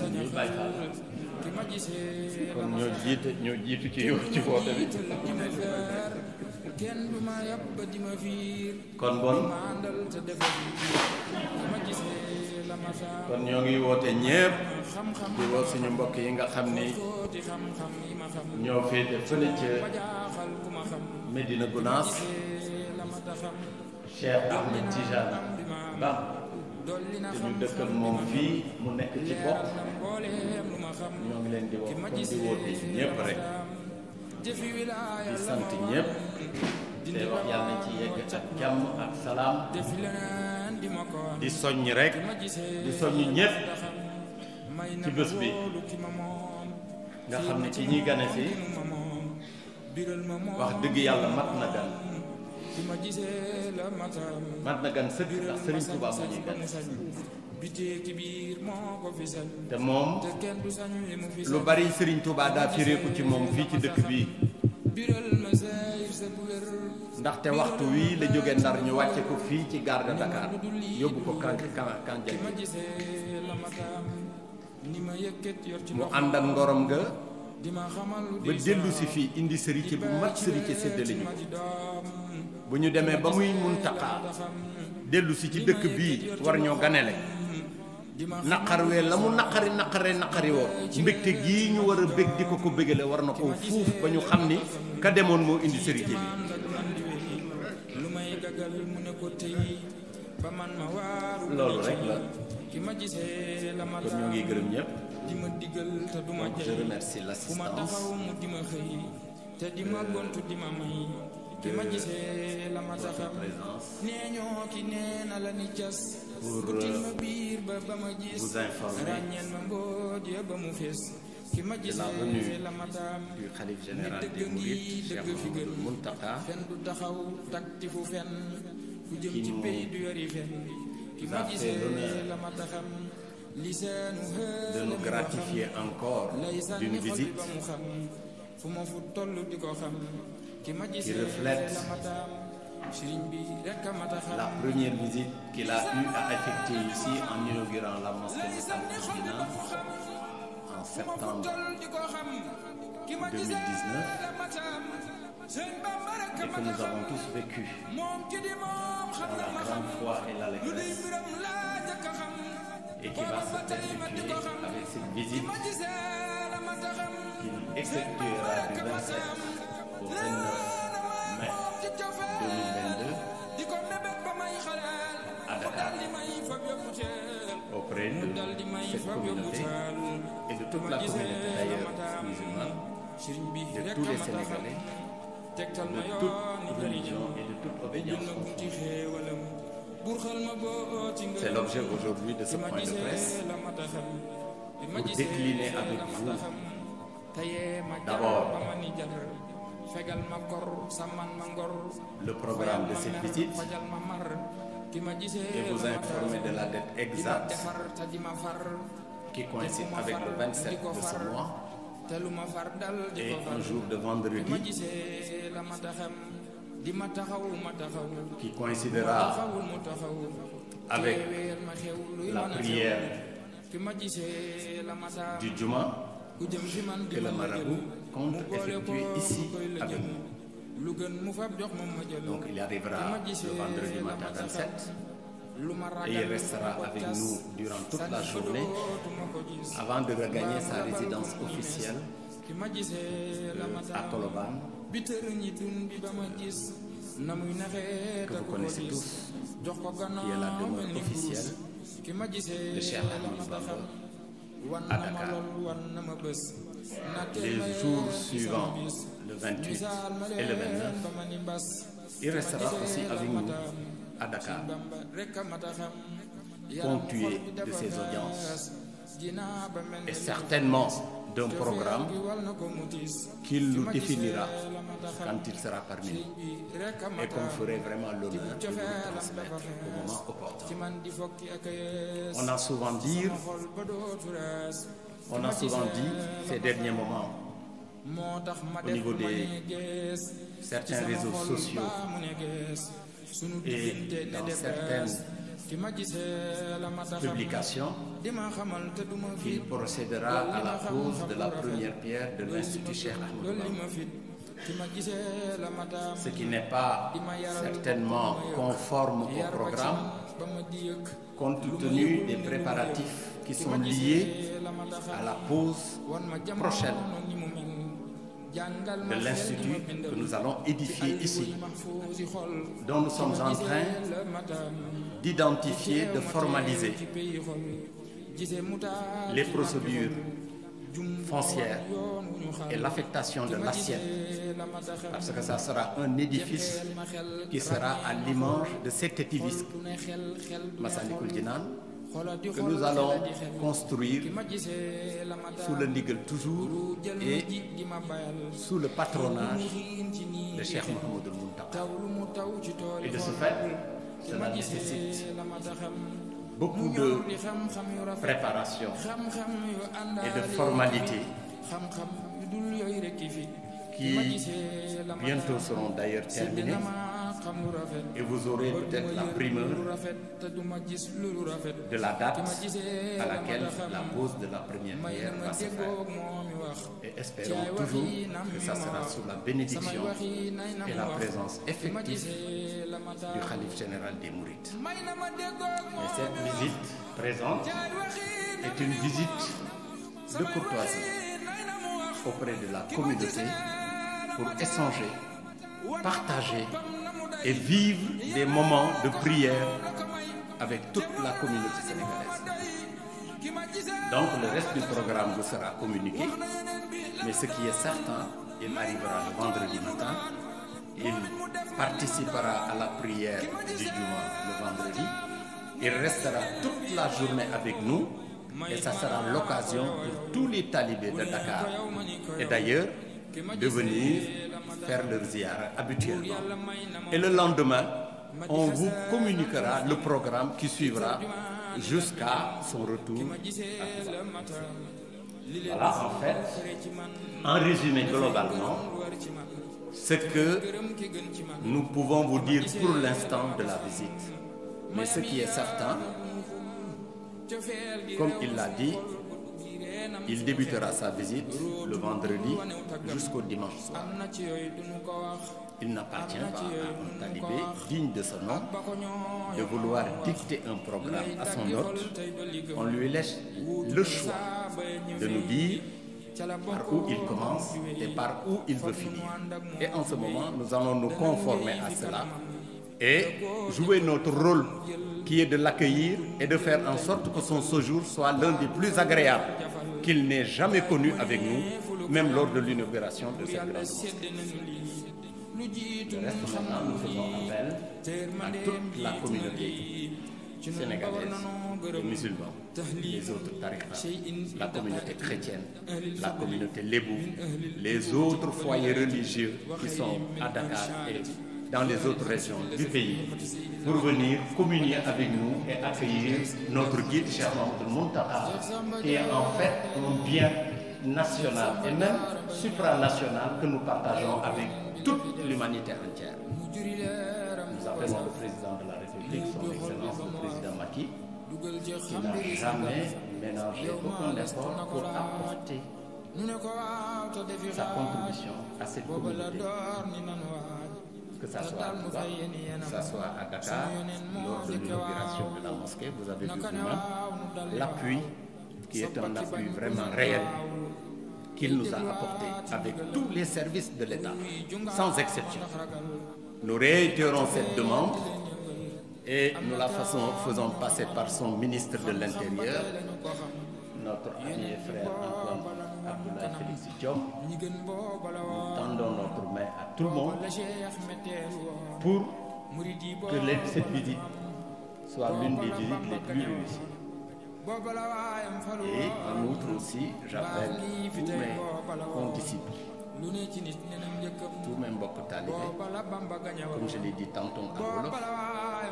man ñuy Baye Fall kon ñoo jiitu ci yow ci woote bi kon ñoo ngi woote ñépp di woo suñu mbokk yi nga xam ni ñoo féete fële ca Medina Gounass Cheikh Ahmed Tijane Ba te ñu dëkkal moom fii mu nekk ci bopp ñoo ngi leen di woo kon di woote ñépp rek di sant ñépp te wax yàlla nañ ci yegg ak jàmm ak salaam di soññ rek di soññ ñépp ci bés bi nga xam ne ci ñuy gane si wax dëgg yàlla mat na gan sëkk ndax Serigne Touba moo ñuy gane te moom lu bari Serigne Touba daa fireeku ci moom fii ci dëkk bii ndaxte waxtu wii la jóge Ndar ñu wàcce ko fii ci gare de Dakar yóbbu ko Kandialy mu ànd ak ngorom nga ba dellu si fii indi sëriñ bu mat sëriñ séddale ñu bu ñu demee ba muy Muntaxa dellu si ci dëkk bii war ñoo ganele naqar wee la mu naqari woo mbégte gii ñu war a bég di ko bégale war na ko fuuf ba ñu xam ni ka demoon moo indi sëriñ bi loolu rek la kon ñu ngi gërëm ñëpp donc je remercie l'assistance de votre présence pour vous informer de la venue du khalife général des Mourides, Cheikh Mouhamadoul Mountakha, qui nous a fait l'honneur de nous gratifier encore d'une visite qui reflète la première visite qu'il a eu à effectuer ici en inaugurant la mosquée de Saint-Ousmane en septembre 2019 et que nous avons tous vécu dans la grande foi et l'allégresse et qui va se perpétuer avec cette visite qu'il effectuera du 27 au 29 mai 2022 à Dakar auprès de cette communauté et de toute la communauté d'ailleurs musulmane, de tous les Sénégalais, de toute religion et de toute obédience confondue. C'est l'objet aujourd'hui de ce point de presse pour décliner avec vous d'abord le programme de cette visite et vous informer de la date exacte qui coïncide avec le 27 de ce mois et un jour de vendredi qui coïncidera avec la prière du Juma que le marabout compte effectuer ici avec nous. Donc il arrivera le vendredi matin 27 et il restera avec nous durant toute la journée avant de regagner sa résidence officielle à Colobane, que vous connaissez tous, qui est la demeure officielle de Cheikh Ahmadou Bamba à Dakar. Les jours suivants, le 28 et le 29, il restera aussi avec nous à Dakar, ponctué de ses audiences et certainement d'un programme qu'il nous définira quand il sera parmi nous et qu'on ferait vraiment l'honneur de nous transmettre au moment opportun. On a souvent dit ces derniers moments au niveau de certains réseaux sociaux et dans certaines publications qu'il procédera à la pose de la première pierre de l'Institut Cheikh Ahmadou Bamba, ce qui n'est pas certainement conforme au programme compte tenu des préparatifs qui sont liés à la pose prochaine de l'Institut que nous allons édifier ici, dont nous sommes en train d'identifier, de formaliser les procédures foncières et l'affectation de l'assiette, parce que ça sera un édifice qui sera à l'image de cet édifice Massalikul Jinaan que nous allons construire sous le ndigal toujours et sous le patronage de Cheikh Mouhamadoul Mountakha. Et de ce fait, cela nécessite beaucoup de préparation et de formalités qui bientôt seront d'ailleurs terminées et vous aurez peut-être la primeur de la date à laquelle la pose de la première pierre va se faire. Et espérons toujours que ça sera sous la bénédiction et la présence effective du Khalife général des Mourides. Et cette visite présente est une visite de courtoisie auprès de la communauté pour échanger, partager et vivre des moments de prière avec toute la communauté sénégalaise. Donc le reste du programme vous sera communiqué, mais ce qui est certain, il arrivera le vendredi matin, il participera à la prière du Juma le vendredi, il restera toute la journée avec nous et ça sera l'occasion pour tous les talibés de Dakar et d'ailleurs de venir faire leur ziyara habituellement. Et le lendemain, on vous communiquera le programme qui suivra jusqu'à son retour à Touba. Voilà en fait, en résumé globalement, ce que nous pouvons vous dire pour l'instant de la visite. Mais ce qui est certain, comme il l'a dit, il débutera sa visite le vendredi jusqu'au dimanche soir. Il n'appartient pas à un talibé digne de ce nom de vouloir dicter un programme à son hôte. On lui laisse le choix de nous dire par où il commence et par où il veut finir. Et en ce moment, nous allons nous conformer à cela et jouer notre rôle qui est de l'accueillir et de faire en sorte que son séjour soit l'un des plus agréables qu'il n'ait jamais connu avec nous, même lors de l'inauguration de cette grande mosquée. Le reste maintenant, nous faisons appel à toute la communauté sénégalaise, les musulmans, les autres tariqas, la communauté chrétienne, la communauté lébou, les autres foyers religieux qui sont à Dakar et dans les autres régions du pays, pour venir communier avec nous et accueillir notre guide Cheikh Mouhamadoul Mountakha, qui est en fait un bien national et même supranational que nous partageons avec toute l'humanité entière. Nous appelons le président de la République, son Excellence le président Macky, qui n'a jamais ménagé aucun effort pour apporter sa contribution à cette communauté. Que ça soit à Touba, que ça soit à Dakar, lors de l'inauguration de la mosquée, vous avez vu vous-même l'appui qui est un appui vraiment réel qu'il nous a apporté avec tous les services de l'État, sans exception. Nous réitérons cette demande et nous la faisons passer par son ministre de l'Intérieur, notre ami et frère Antoine Abdoulaye Félix Diop. Nous tendons notre main à tout le monde pour que cette visite soit l'une des visites les plus réussies. Et en outre aussi, j'appelle tous mes condisciples, tous mes mbokk talibé, comme je l'ai dit tantôt en wolof,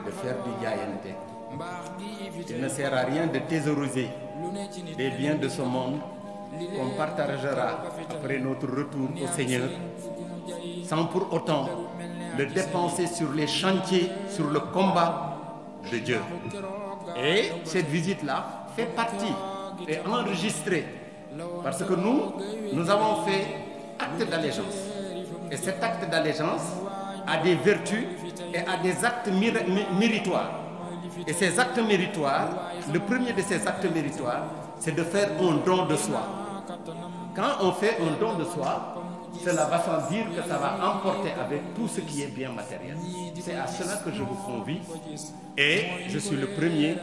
de faire du jaayante. Il ne sert à rien de thésauriser des biens de ce monde qu'on partagera après notre retour au Seigneur, sans pour autant le dépenser sur les chantiers, sur le combat de Dieu. Et cette visite-là fait partie, est enregistrée, parce que nous avons fait acte d'allégeance. Et cet acte d'allégeance a des vertus et a des actes méritoires. Et ces actes méritoires, le premier de ces actes méritoires, c'est de faire un don de soi. Quand on fait un don de soi, cela va sans dire que ça va emporter avec tout ce qui est bien matériel. C'est à cela que je vous convie et je suis le premier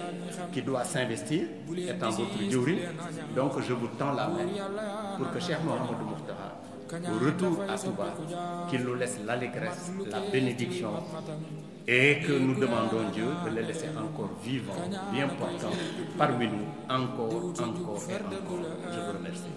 qui doit s'investir, étant votre jawriñ. Donc je vous tends la main pour que Cheikh Mouhamadoul Mountakha, au retour à Touba, qu'il nous laisse l'allégresse, la bénédiction et que nous demandons Dieu de les laisser encore vivants, bien portants parmi nous, encore et encore. Je vous remercie.